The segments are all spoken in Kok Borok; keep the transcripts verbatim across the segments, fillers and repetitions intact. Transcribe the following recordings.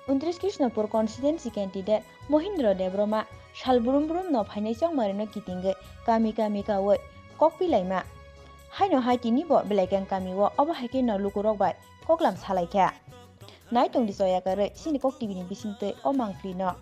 Untris Krishnapur constituency candidate Mohindra Debbarma sal brum brum no phainai chongmarino kitingwi kami kami kawi kok pilaima. Haino hai tini bo Belaikang kami o obo hai khe no lukurok bai koklam salaikha. Nai tongdi choya karwi chini Kok T V ni bisingtwi o mangpili no.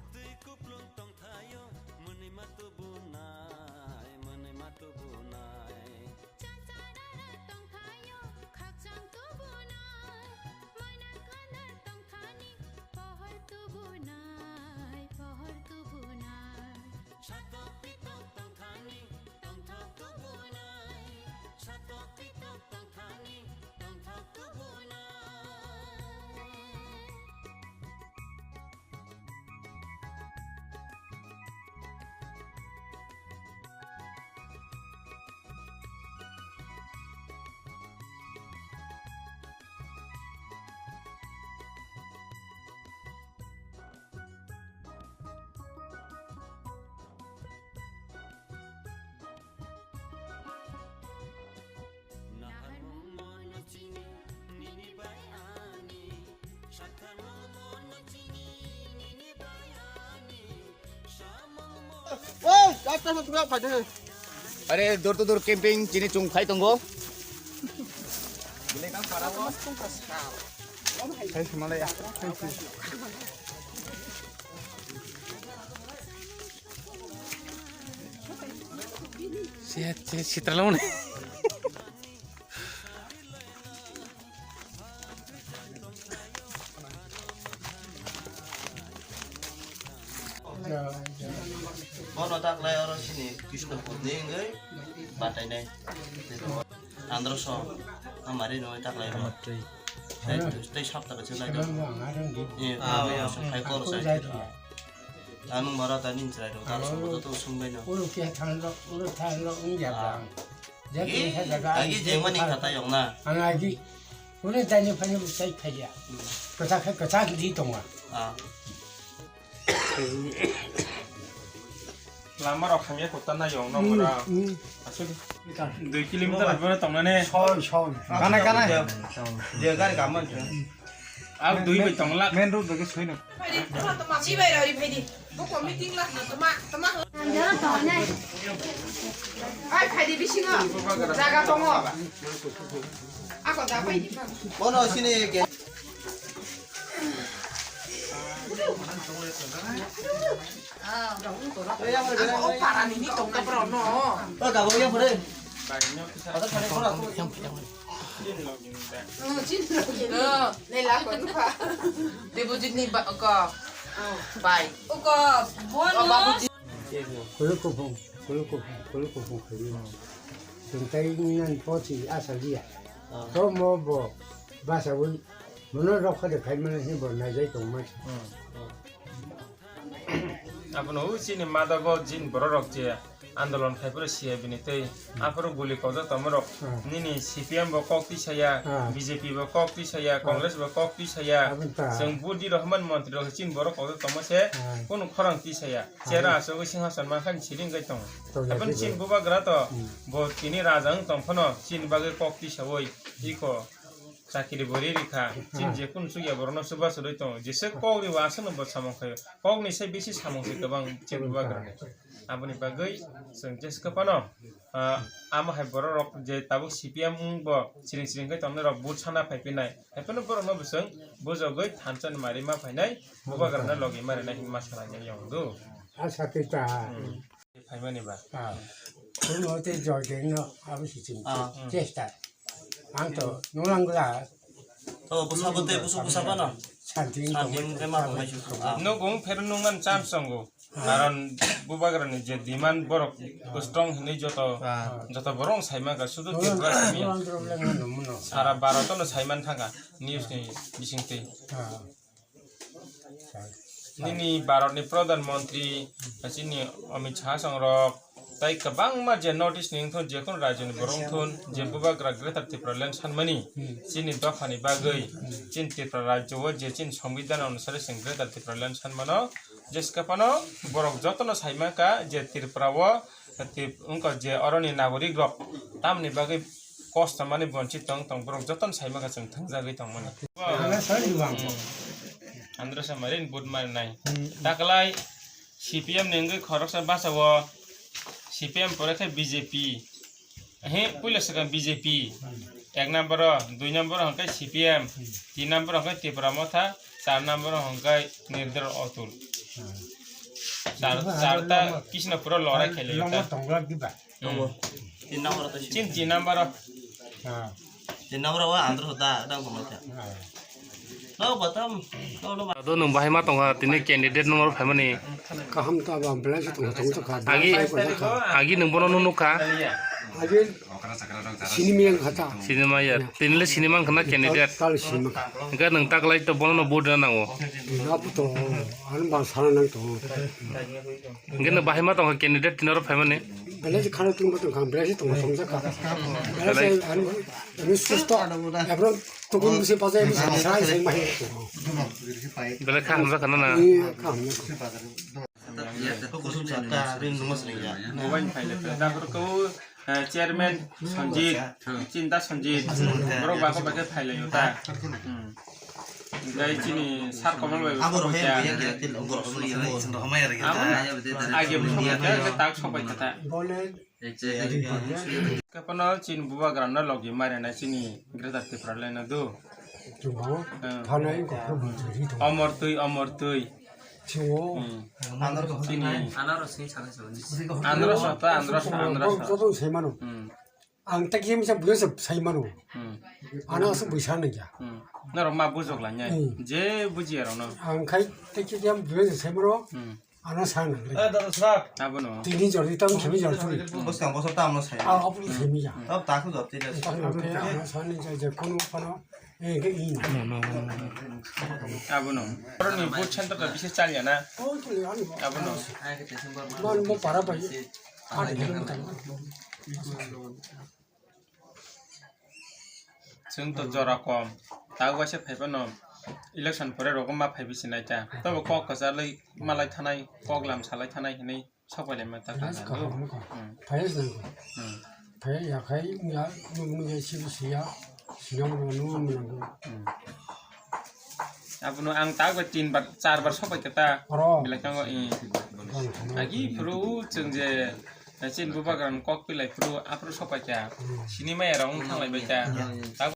Are, door to door campaign chini chwng phai tongo. Sehat, sehat, sitra lo ne. Bono taklai oro sini Krishnapur ni wngwi batainai. Andro so amari no taklai no. Tei, tei sapta ka chwlai no. Ye, ah, ah, so phai koro sai. Ano mara ta nin chwlai ro, ta so to sungbai no. Uru khe thang ro, uru thang ro, wngya bang. Agi, agi jengmani kata yong na. Ang agi. Kune tani phani chai phaiya. Hmm. Kwchak khe kwchak di tonga. Ah. Lama rok hamya kota na yong no mura. Hmm. Asuk. Dui kilometer bore tong nane. Soi, soi. Kanai, kanai. Dia gari kaman. Ak dui bai tong lak. Main road bai soi no. Chibai rori phaidi. Buko meeting lak na toma, toma. Ai phaidi bisingo. Jaga tongo. Ako da phaidi. Bono sini ke. Ako para nini tongka bro no. O da bo yang pore. Ada thani kora. Debojit ni ba-, ko. Bai. Ko, bono. Kulu kupung, kulu kupung, kulu kupung khayo. Tungtai nan poti asa liya. To mo bo basa wi mono rokha de khai mane he bo najai tong ma. Abono o chini madabo jin bororok je andolon khai phuru siya bini tei aphuru guli kodo tomorok nini C P M bo kok twi saya, B J P bo kok twi saya, Congress bo kok twi saya. Chwng Budi Rahman montri rok chini borok kodo tomo se kunu khorang twi saya. Chera asogwi singhason mankha ni siring kai tongo. Aboni chini bubagra to bo tini raja wng tong phano chini bagwi kok twi sawi iko. Chakiri bo ri rikha, chini je kunu chukya borokno chubachu rwi tongo, jesa kok ri o aswkno bo samung khaio, kokni sai bisi samung se kwbang chini bubagrani. Aboni bagwi chwng jesa kwphano, ah, amo hai borok rok je tabuk C P M wng bo siring siring khe tongnai rok vote sana phai phinai, hai phano borokno bo chwng bujogwi thansa ni mari ma phainai, bubagrano logi ma rinai hinma salai nai yong do. Asa twi ta. Hmm. Phaimani ba? Ah. Kuno te joy dengno abo si chim chesta. Ang to nunglangla. To busa bote busu busa bano. Santi santi tongma. Tongma. Ah. Nukung phero nungman chance tongo. Ah. Karon bubagrani je demand borok strong hinwi joto, joto borok saima ka sudu Tripura simi. Sara Bharat no saiman thangka news ni bisingtwi. Ah. Nini Bharatni Pradhan Mantri, chini Amit Shah songrok, tai kwbangma je North East ni wngthun, je khun rajyoni borok wngthun, je bubagra Greater Tipraland sanmani, chini dophani bagwi, chini Tripura rajyo o je chini Sambidan onusare chwng Greater Tipraland sanmano, jesa phano borok jotono saimaka je Tripura o Tei wngkha je oroni nagorik rok tamni bagwi kosto mani bonchit tong tong, borok jotono saimaka chwng thangjagwi tongmani. Ang sari bang. Andro Samarin vote marinai. Hmm. Taklai C P M ni wngwi khoroksa basa o C P M pore khe B J P. He, puila swkang B J P. Ek number o, dui number o hwnkhe C P M, tin number o hwnkhe Tipra Motha, char number o hwnkhe Nirdol Atul. Char, char ta kisna pura lorai khailai ta. Longo tongo diba? Hmm. Tin number o to chin, tin number o. Ha. Tin number o Andro da, da gumai ta. Ha. No, batam. No, no. Ado nwng bahai ma tongkha, tini candidate number phaimani. Kaham ta ba, belai se tong, tong, tong, tong, agi, belai se tong, tong. Agi nwng bono nukha. Agi sini miyang khata. Sini maya. Ya. Tini le sini mang khna candidate. Tal, tal sini mang. Hingke nwng taklai to bono no vote rina nango. Ina puto, ano ba sana nang to. Hingke nwng bahai ma tongkha candidate tini oro phaimani. Belai se khana tong, tong, tong, belai se tong, tong, tong. Belai se, ano, Ini susto, ebro tukun bisi pajai bisi sai sai mahi. Belai kha hamjak khana na. Iya, kha hamjak. Mobile file pe. Takhor ko, eh, chairman Sanjit, Chinta Sanjit, borok bako bako file yo ta. Hmm. Gai chini sar Kamal bai. Abo rohe ya. Abo age busa ke tak sopai kata. Bole Kaphano chini bubagrano logi marinai chini Greater Tipraland o do. Chwng bo Hmm. Thanai kophro bwtwi tong. Omor twi, omor twi. Chwng o Hmm. Chini Anaros ni sana sana. Anaros ta, anaros, anaros. Joto sai mano. Hmm. Ang ta kiyam sa buya sa sai mano. Hmm. Ana sa buisa na ya. Hmm. Norok ma bujok la nya. Hmm. Je bujiya rok no. Ang khai ta kiyam buya sa sai mano. Hmm. Ano sa nang le. Eh, dada, sir. Abono. Tini jor di tam khemi jor tuli. Bosong bosong tam no sai. Ah, apu khemi ya. Tab taku jor tini. Tam no te ano sa ni je je kono kono. Eh, ke i. Abono. Oro ni vote center ta bisi chal ya na. Oh, tuli ano. Abono. Man mo para bai. Ar kilometer. Chwng to jora kom, ta waisa phai phano election pore rogo ma phai bisi nai ta. Tobo kok kwcharlwi malai thanai, kok lam salai thanai hinwi sok pai lai ma ta Yes, kha kaham, kaham. Hmm. Phai se nang. Hmm. Phai ya khai ya, nung nung ya si si ya, si ya mo nung mo nang. Hmm. Abono ang ta bai tin bar, char bar sok pai kha ta. Oro. Belai kango, i. Agi phuru chwng je, chini bubagrano kok pilai phuru, aphuru sok pai kha. Hmm. Sini maya rok wng thang lai bai kha. Hmm. Ta